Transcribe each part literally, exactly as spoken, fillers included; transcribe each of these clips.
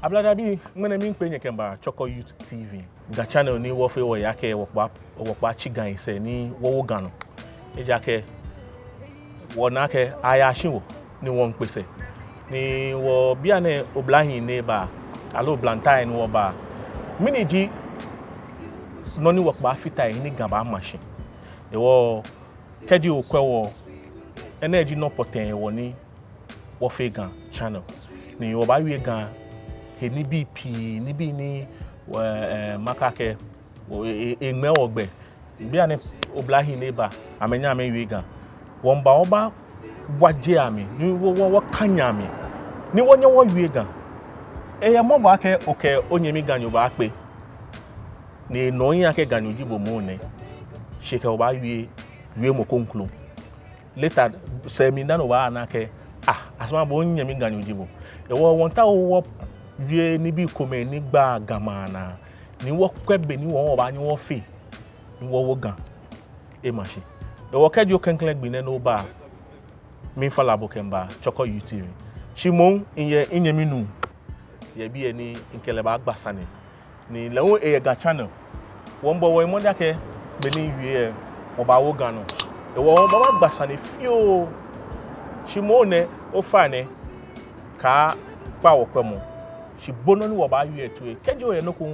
Ablade abii, ŋmɛnɛ miikpee nyɛ kɛmiiba Chorkor Youth T V, Ga channel ni wɔfee wɔye akɛ wɔkpa, wɔkpa tsi Ga yisɛɛ ni wɔwo Ga nɔ. Ejaakɛ wɔna akɛ ayashi wɔ ni wɔmiikpe sɛɛ. Ni wɔ bianɛ oblahii ni eba, aloo oblantai ni wɔba, mɛni ji nɔ ni wɔkɛbaafata he ni Ga baama shi? Hewɔ kɛji okwɛ wɔ, enɛ ji nɔ pɔtɛɛ hewɔ ni wɔfee Ga channel. Ni wɔbaawie Ga he nibii pii, nibii ni, eh, eh, makɛɛ akɛ, o, e, e, eŋmɛɛ wɔ gbɛ. Bianɛ oblahii ni eba, amɛnyɛɛɛ amɛwie Ga. Wɔmiiba wɔbawaje amɛ, ni wɔ, wɔ, wɔkanya amɛ, ni wɔnyɛ wɔwie Ga. Eyɛ mɔbɔ akɛ okɛ onyɛmi Ganyo baakpe, ni enɔ ohiɛ akɛ Ganyo ji bo moŋ nɛ. Shi kɛ obaawie, wiemɔ kroko. Later, sɛɛ mli dani obaana akɛ, ah, asoma bo, onyɛmi Ganyo ji bo. Hewɔ wɔmiitao wɔwie nibii komɛi ni gbaa Ga maŋ naa, ni wɔkwɛ bɔ ni wɔ, wɔbaanyɛ wɔfee ni wɔwo Ga ema shi. Hewɔ kɛji oklɛŋklɛŋ gbi nɛ ni oba, miifala bo kɛmiiba Chorkor Youth T V. Shi moŋ, miyɛ minyɛmi nuu yɛ biɛ ni mikɛ lɛ baagba sane. Ni lɛ hu eyɛ Ga channel. Wɔmiibɔ wɔhe mɔdɛŋ akɛ be ni ewie lɛ, wɔbaawo Ga nɔ. Hewɔ wɔbaagba sane fioo. Shi moŋ nɛ, ofainɛ, kaakpa wɔkwɛmɔ. Shi bo nɔ ni wɔbaawie toi lɛ, kɛji oyɛ nɔ ko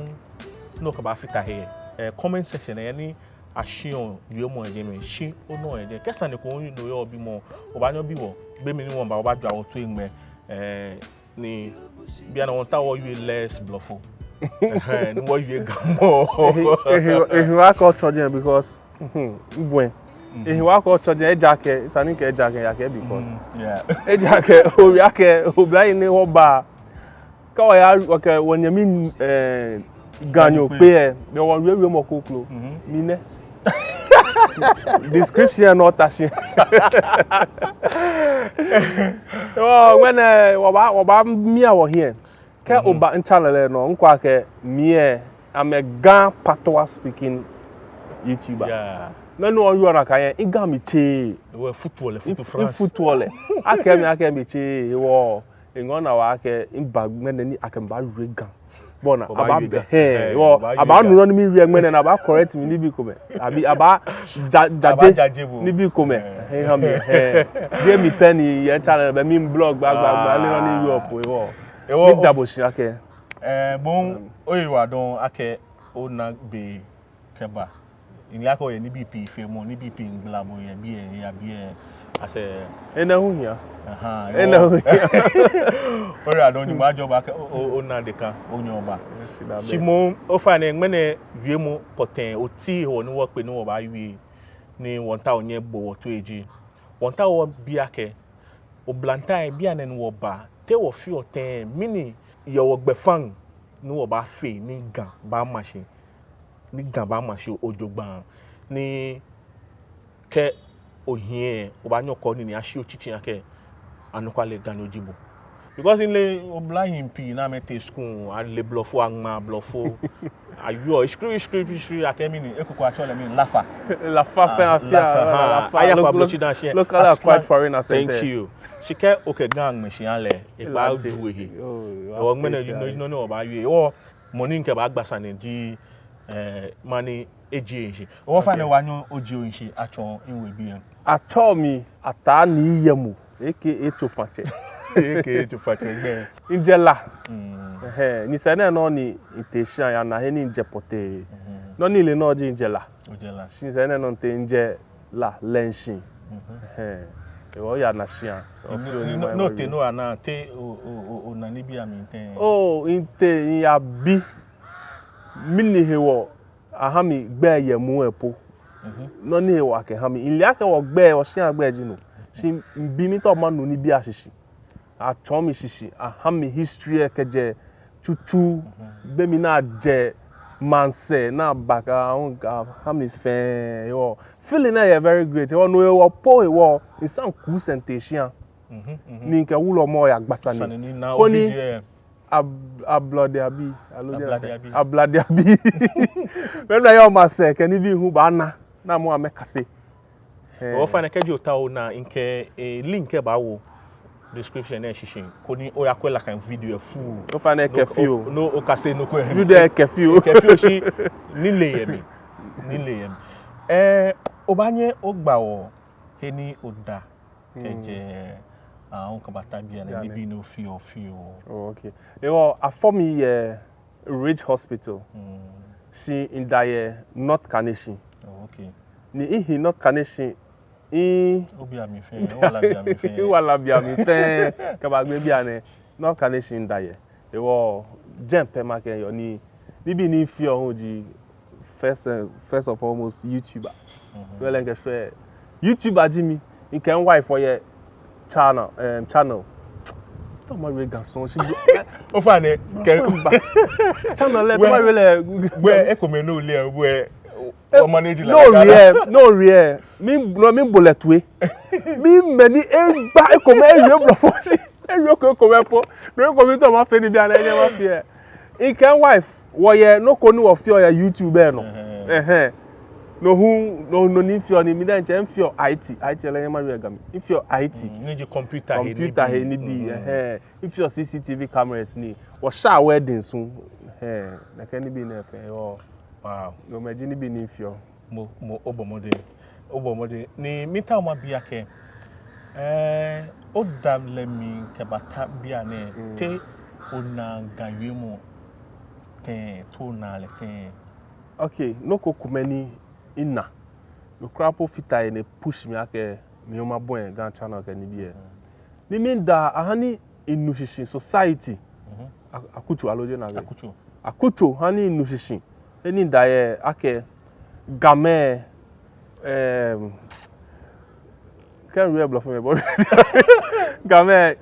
ni okɛbaafata he lɛ, eh, comment section lɛ ni ashiɔ wiemɔ yɛ jɛmɛ, shi onɔ yɛ jɛi. Kɛ sane ko ni oyɔɔ bimɔ, obaanyɛ obi wɔ. Be mli ni wɔmiiba, wɔbaajwa wɔtoi ŋmɛ. Eh, ni bianɛ wɔmiitao wɔwie less Blɔfo. Ɛhɛɛ, ni wɔwie Ga more. Ehi, ehi, ehi wa kɔ tsɔ jɛi because, mhm, mbwe. Mhm. Ehi wa kɔ tsɔ jɛi, ejaakɛ, esa ni mikɛɛ ejaakɛ, ejaakɛ because. Mhm, yeah. Ejaakɛ, owie akɛ, oblahii ni wɔba. Kɛ wɔya, wɔkɛ, wɔnyɛmi, eh, Ganyo kpe lɛ, be wɔwie wiemɔ kroko. Mhm. Mi nɛ. Description nɔ ta shi. Yoo, ŋmɛnɛ, wɔbaa, wɔbaamia wɔhiɛ. Kɛ oba mi channel lɛ nɔ, mikwɛ akɛ mɛi lɛ, amɛ Ga Patois speaking YouTuber. Yeah. Nɔ ni wɔyɔɔ nakai lɛ, mi Ga mli tseee. Ewo futuɔ lɛ, futu France. Futuɔ lɛ. Akɛ mi, akɛ mi tseee, hewɔ, eŋɔɔ minaa waa akɛ miba ŋmɛnɛ ni akɛ mi baawie Ga. Bɔ ni abaa, hɛɛ, hewɔ, abaanu nɔ ni miwie ŋmɛnɛ ni abaa correct mi nibii komɛi. Abi, abaa ja, jaje nibii komɛi. Hɛɛ, ha mi, hɛɛ. Jeee mi pɛ ni yɛ channel, be mi blog gba, gba, gba, ni nɔ ni yɔɔ po, hewɔ. Hewɔ, mida bo shi akɛ. Eh, bon, oyiwaladɔŋŋ akɛ ona be kɛba. Mile akɛ oyɛ nibii pii feemɔ, nibii pii miigbala bo yɛ biɛ, yɛ biɛ. Asɛ. Enɛ hu hiaa. Ahaa, enɛ hu hiaa. Oyiwaladɔŋŋ ni majɔɔ bo akɛ o, o, ona deka, onyɛ oba. Shi moŋ, ofainɛ ŋmɛnɛ wiemɔ pɔtɛɛ, oti hewɔ ni wɔkpe ni wɔbaawie, ni wɔmiitao onyɛ obo wɔtoi eji. Wɔmiitao wɔbi akɛ, oblantai bianɛ ni wɔba, te wɔfeɔ tɛŋŋ, mɛni yɛ wɔgbɛfaŋ ni wɔbaafee ni Ga baama shi, ni Ga baama shi jogbaŋŋ, ni kɛ ohiɛ, obaanyɛ okɔ nii ni ashi otsitsi akɛ anɔkwale Ganyo ji bo. Because mile oblahii pii ni amɛtee school, ale Blɔfo, aŋma Blɔfo. Ayoo, screw, screw, screw, akɛ mɛni, eko ko atsɛɔ lɛ mɛni, lafa. Lafa fɛɛ, ah, afi, lafa, ah, ha, lafa, aya lo-, kwa lo-, blochi dan shi. Locally acquired foreign accent. Thank you. Shi kɛ okɛ Ga ŋmɛ shi ahã lɛ, ekpaa ju ehe. Hewɔ ŋmɛnɛ, you know, you know, ni wɔbaawie. Hewɔ mɔ ni mikɛbaagba sane ji, eh, mɔ ni ejie ehe shi. Ofainɛ, obaanyɛ ojie ohe shi atsɔɔ miwebii lɛ. Atsɛɔ mi Ataa Nii Yemo, A K A Tsofatsɛ. A K A Tsofatsɛ gbɛ. Mijɛ La. Mm. Ɛhɛɛ, nyɛsɛɛ nɛɛ nɔŋŋ ni mitee shia, yana he ni mijɛ pɔtɛɛ. Mhm. Nɔ ni mile nɔŋŋ ji mijɛ La. Ojɛ La. Shi nyɛsɛɛ nɛɛ nɔŋŋ mitee, mijɛ La Lɛnshi. Mhm. Ɛhɛɛ. Hewɔ oyana shia. Ni, ni, ni otee ni oyana, te o, o, o, ona nibii amli tɛŋŋ? Oo, mitee, miyabi. Mɛni hewɔ ahã mi gbɛi yɛ muu lɛ po. Mhm. Nɔ ni hewɔ akɛhã mi. Mile akɛ wɔgbɛi, wɔshia gbɛi ji no. Shi mibi, miitao manu nibii ashishi. Atsɔɔ mi shishi, ahã mi history lɛ kɛjɛ tsutsu. Mhm. Be mli ni ajɛ maŋsɛɛ ni aba kɛhã mi fɛɛ. Hewɔ feeling lɛ yɛ very great. Hewɔ no hewɔ po hewɔ, misaa kusɛɛ mitee shia. Mhm, mhm. Ni mikɛ wulɔmɔ yagba sane. Sane ni na koni ovi diɛ. Ab-, Ablade abii, aloo Ablade abii. Ablade abii. Mɛi ni yɔɔ maŋsɛɛ kɛ nibii hu baana, ni amɛ hu amɛkase. Ɛɛ. Ofainɛ kɛji otao ona, mikɛ, eh, link lɛ baawo description lɛ shishi koni oyakwɛ nakai video lɛ full. Ofainɛ, ekɛ fioo. No, okase nɔ ko yɛ mli. Video lɛ ekɛ fioo. Ekɛ fioo shi nilee yɛ mli. Nilee yɛ mli. Ɛɛ, obaanyɛ ogba wɔ he ni oda kɛjɛ, aa, okɛbata bianɛ, nibii ni ofeɔ, ofeɔ. Oh, okay. Hewɔ afɔ mi yɛ Ridge Hospital. Shi mida yɛ North Kaneshie. Oh, okay. Ni mihi North Kaneshie, mi... Obiɛ mli fɛɛ, owala biɛ mli fɛɛ. Owala biɛ mli fɛɛ. Kɛbagbe bianɛ, North Kaneshie mida yɛ. Hewɔ jɛmɛ pɛ makɛɛ yɔɔ ni, nibii ni mifeɔ hu ji first, eh, first of all, most YouTuber. Well, like I said, YouTuber ji mi, mikɛ mi wife wɔyɛ channel, um, channel. Tɔ ma wie Ga sɔŋŋ shi. Ofainɛ, kɛ channel lɛ, tɔ ma wie lɛ. Well, ekomɛi ni ole, well, o manage lɛ. No real, no real. Mi, no, mibo lɛ toi. Mimɛ ni egba ekomɛi ewie blɔfo shi. Ewie ko ekomɛi po. No ekomɛi tɔ mafee ni bianɛ, ni mafee. Mikɛ mi wife wɔyɛ nɔ ko ni wɔfeɔ yɛ YouTube lɛ nɔ. Ɛhɛɛ. No hu, no, no ni mifeɔ ni mi diɛŋtsɛ mifeɔ IT. IT lɛ nyɛma yɛ Ga mli. Mifeɔ IT. Ni ji computer he nibii. Computer he nibii, ɛhɛɛ. Mifeɔ CCTV cameras ni. Wɔshaa weddings hu. Ɛhɛɛ. Nɛkɛ nibii nɛɛ fɛɛ, yoo. Wow. No mɛi ji nibii ni mifeɔ. Mo, mo, obɔ mɔdɛŋ, obɔ mɔdɛŋ. Ni miitao mabi akɛ, ɛɛ, oda lɛ mli kɛbata bianɛ, te ona Ga wiemɔ tɛŋŋ, te ona lɛ tɛŋŋ? Okay, nɔ ko kome ni mina. No kwraa po fata he ni e-push mi akɛ mi hu mabɔi Ga channel kɛ nibii lɛ. Ni mida, ahã ni minu shishi society. Akutso aloo jeee nakai? Akutso. Akutso hã ni minu shishi. He ni mida yɛ akɛ Gamɛi, ɛɛm, kɛ miwie blɔfomɛi bɔ. Gamɛi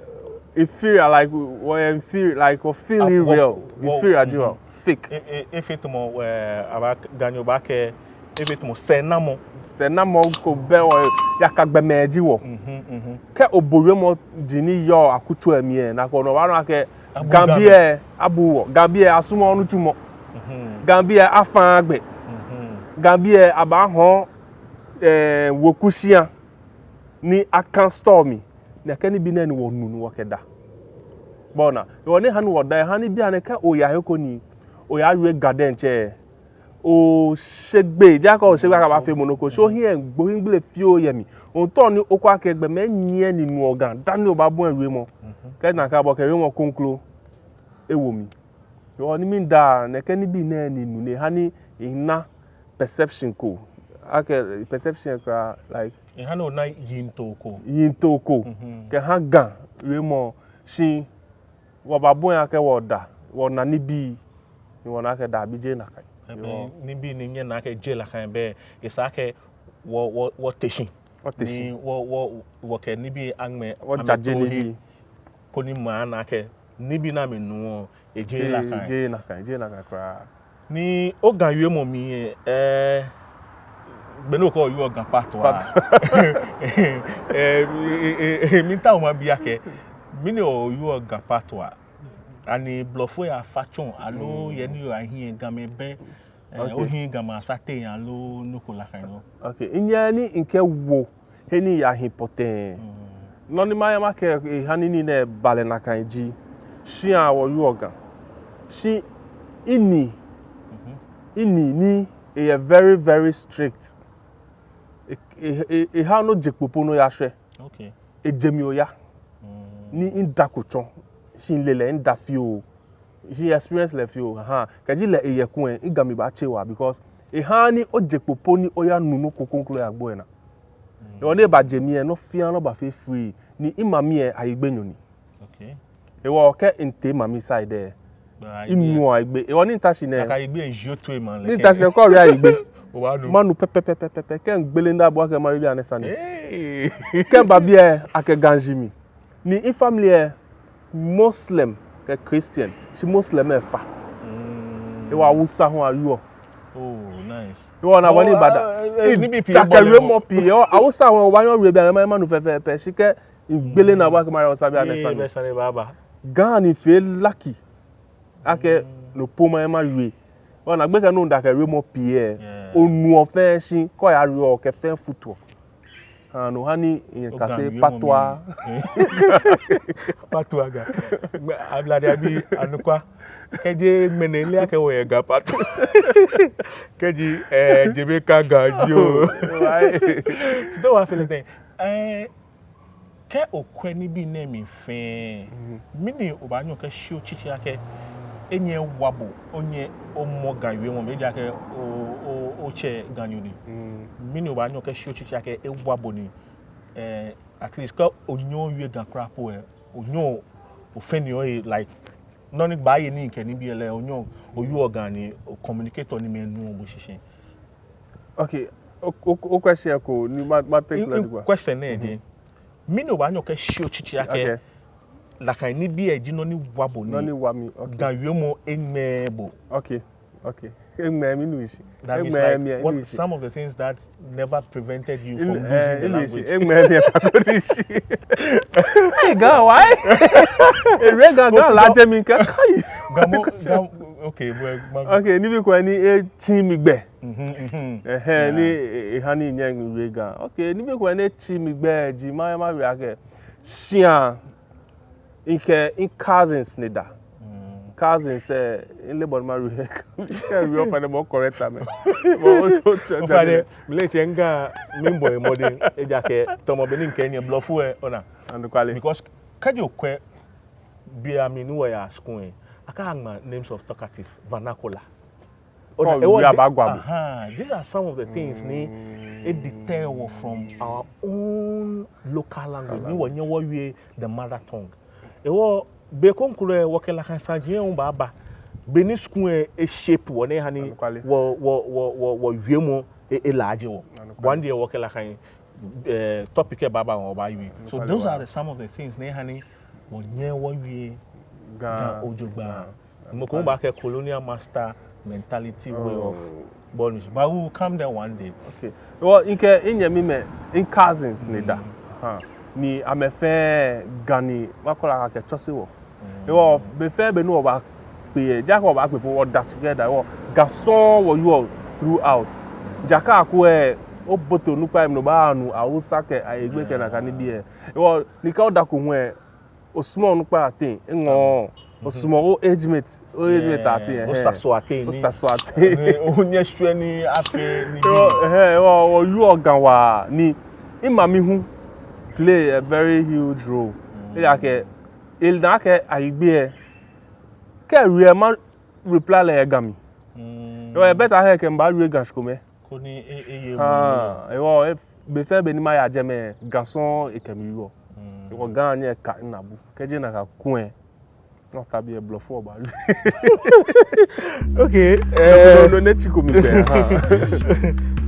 inferior, like, wɔ inferior, like, wɔ feel real. Inferior ji wɔ. Fake. Efee tamɔ, ɛɛ, abaa, Ganyo baakɛɛ, efee tamɔ sɛɛnamɔ. Sɛɛnamɔ ko bɛ wɔ, yaka gbɔmɛi ji wɔ. Kɛ obo wiemɔ ji ni yɔɔ akutso lɛ mli lɛ, nakai nɔŋŋ obaanu akɛ Gabii lɛ abuuu wɔ, Gabii lɛ asumɔɔɔ nitsumɔ, Gabii lɛ afaaa gbɛ, Gabii lɛ abaahɔɔ, ɛɛ, weku shia ni akã store mli. Nɛkɛ nibii nɛɛ ni wɔnu ni wɔkɛda. Bɔ ni, hewɔ ni ehã ni wɔda, ehã ni bianɛ kɛ oya he ko ni oyawie Ga diɛŋtsɛ, oshe gbeyei, ejaakɛ oshe gbeyei akɛ abaafee bo nɔ ko. So ohiɛ, ohiɛgbele fioo yɛ mli. Ootao ni okwɛ akɛ gbɔmɛi nyiɛ ni nuɔ Ga dani obaabɔi wiemɔ. Kɛ nakai, bo kɛ wiemɔ kroko ewo mli. Hewɔ ni mida, nɛkɛ nibii nɛɛ ni minu nɛɛ hã ni mina perception ko. Akɛ perception kwraa, like, ehã ni ona yiŋtoo ko. Yiŋtoo ko. Kɛhã Ga wiemɔ shi wɔbabɔi akɛ wɔda, wɔna nibii ni wɔna akɛ daabi, jeee nakai. Nibii ni nyɛna akɛ jeee nakai lɛ, esa akɛ wɔ, wɔ, wɔte shi. Wɔte shi. Ni wɔ, wɔ, wɔkɛ nibii aŋmɛ, wɔjaje amɛtohe nibii. Koni mɛi ana akɛ nibii ni amɛnuɔ lɛ, ejeee nakai. Jeee nakai, jeee nakai kwraa. Ni o Ga wiemɔ mli lɛ, ɛɛ, gbɛ nɔ ko owieɔ Ga patois. Patois. Ɛɛ, ɛɛ, ɛɛ, ɛɛ, miitao mabi akɛ, mɛni owieɔ Ga patois? Ani blɔfo lɛ afa tsɔ, aloo yɛ ni oyahi lɛ Gamɛi bɛ, ɛɛ, ohi Gamɛi asateŋ aloo nɔ ko nakai nɔŋŋ? Okay, minyɛɛɛ ni mikɛwo he ni miyahi pɔtɛɛ. Nɔ ni manyɛ makɛɛ ehã ni nii nɛɛ ba lɛ nakai ji, shia wɔwieɔ Ga. Shi minii, minii ni eyɛ very, very strict. E, e, e, ehã ni oje kpo po ni oyashwɛ. Okay. Eje mli oya. Ni midako tsɔ. Shi mile lɛ, mida fioo. Shi mi-experience lɛ fioo, ahã. Kɛji lɛ eyɛ kulɛ, mi Ga mli baatse waa, because ehãaa ni oje kpo po ni oyanu nɔ ko kroko yɛ agbo lɛ naa. Hewɔ ni ebaje mli lɛ, nɔ fɛɛ nɔ baafee free. Ni mimami lɛ, Ayigbenyo ni. Okay. Hewɔ kɛ mitee mimami side lɛ, minuɔ Ayigbe. Hewɔ ni mita shi nɛɛ, ni mita shi nɛɛ, kɛ owie Ayigbe, manu pɛpɛɛpɛ. Kɛ migbele mida bo akɛ mawie bianɛ sane. Kɛ miba biɛ, akɛ Ga ji mi. Ni mifamily lɛ, Muslim kɛ Christian, shi Muslim lɛ fa. Hewɔ Awusa hu awieɔ. Oh, nice. Hewɔ ona bɔ ni mibada. Nibii pii, kɛ wiemɔ pii. Hewɔ Awusa hu obaanyɛ owie bianɛ manu pɛpɛɛpɛ. Shi kɛ migbele mida bo akɛ mawie Awusa bianɛ sane. Ga ni mifee lucky akɛ no po manyɛ mawie. Ona gbekɛ nɔ ni mida kɛ wiemɔ pii lɛ, onuɔ fɛɛ shi kɛ oyawie okɛ fɛɛ futuɔ. Aa, no ha ni mikase patois. Patois Ga. Ablade abii, anɔkwa. Kɛji ŋmɛnɛ mile akɛ wɔyɛ Ga patois. Kɛji, eh, Jamaica Ga jio. Right. So that one feel like, eh, kɛ okwɛ nibii nɛɛ mli fɛɛ, mɛni obaanyɛ okɛshi otsitsi akɛ enyɛ ewa bo, onyɛ omɔ Ga wiemɔ mli, ejaakɛ o, o, otsɛ Ganyo ni. Mɛni obaanyɛ okɛshi otsitsi akɛ ewa bo ni, eh, at least kɛ onyɛɛɛ owie Ga kwraa po lɛ, onyɛɔ ofee nii oye, like, nɔ ni baaye nii kɛ nibii lɛ, onyɛɔ owieɔ Ga ni, o-communicate ni mɛi nuɔ bo shishi. Okay, o, o, o question ko ni ma, ma take lɛ di kwa. Question nɛɛ ji, mɛni obaanyɛ okɛshi otsitsi akɛ, okay, nakai nibii lɛ ji nɔ ni wa bo ni, nɔ ni wa mi, okay, Ga wiemɔ eŋmɛɛɛ bo. Okay, okay. Eŋmɛɛɛ mi, minu shishi. That means, eŋmɛɛɛ like, mi, what, minu shishi. Some of the things that never prevented you from losing the language. Eŋmɛɛɛ mi, minu shishi. Hey, Ga, why? Ewie Ga, Ga lajɛ mi kɛ, kai. Ga mɔ, Ga, okay, well, ma- Okay, nibii komɛi ni etsi mi gbɛ. Ɛhɛɛ, ni e, eha ni minyɛɛɛ miwie Ga. Okay, nibii komɛi ni etsi mi gbɛ ji, ma, mawie akɛ, shia, mikɛ mi cousins ni da. Cousins, eh, mile bɔ ni mawie. Kɛ miwie ofainɛ, bo correct amɛ. Bo, o, o, o, ofainɛ, mile akɛ mi Ga, mibɔ mɔdɛŋ, ejaakɛ tamɔ bɔ ni mikɛɛ nyɛ, blɔfo lɛ, ona. Anɔkwale. Because kɛji okwɛ, bianɛ ni wɔyaa school lɛ, akɛɛ aŋma names of talkative, vernacular. Ona, oh, ewɔ, yeah, de- abagwa bo. Aha, these are some of the things ni e-deter wɔ from our own local language. Ni wɔnyɛɛɛ wɔwie the mother tongue. Ewɔ, bei kroko lɛ, wɔkɛ nakai saji lɛ hu baaba. Bɔ ni school lɛ e-shape wɔ ni eha ni, anɔkwale, wɔ, wɔ, wɔ, wɔ, wɔwiemɔ e, elaaje wɔ. Anɔkwale. One day wɔkɛ nakai, eh, topic lɛ baaba, wɔbaawie. So those are the, some of the things ni eha ni wɔnyɛɛɛ wɔwie Ga, Ga jogbaŋŋ. Ga. Mɔ ko baakɛɛ colonial master mentality way of, oh, bɔ ni. But we will come there one day. Okay. Well, mikɛ minyɛmimɛi, mi cousins ni da. Aha. Ni amɛfɛɛ Ga ni, makɛɛ lɛ, akɛtsɔse wɔ. Ewɔ, be fɛɛ be ni wɔbaakpe lɛ, ja akɛ wɔbaakpe po, wɔda together. Ewɔ, Ga sɔŋŋ wɔwieɔ throughout. Ja akɛ okwɛ, obote onukpai mli, obaanu Hausa kɛ Ayigbe kɛ nakai nibii lɛ. Ewɔ, ni kɛ odako hu lɛ, osumɔɔ onukpa ateŋ, eŋɔɔ. Osumɔɔ o-age mate, o-age mate ateŋ, eh. Osaso ateŋ ni. Osaso ateŋ. Onyɛ shwɛ ni afee nibii. Ewɔ, eh, ewɔ, wɔwieɔ Ga waa ni mimami hu play a very huge role. Ejaakɛ, ele akɛ Ayigbe lɛ, kɛ ewie lɛ, ma-reply lɛ yɛ Ga mli. Ewɔ, e-better akɛ mikɛ mi baawie Ga shi kome. Koni e, e, eye. Ah, ewɔ, e, be fɛɛ be ni maya jɛmɛ, Ga sɔŋŋ ekɛ mi wieɔ. Ewɔ, Ga nyɛka minaabu. Kɛji nakai kulɛ, no tabi e blɔfo ba. Okay, eh, no, no, no, etsi ko mi gbɛ, aha.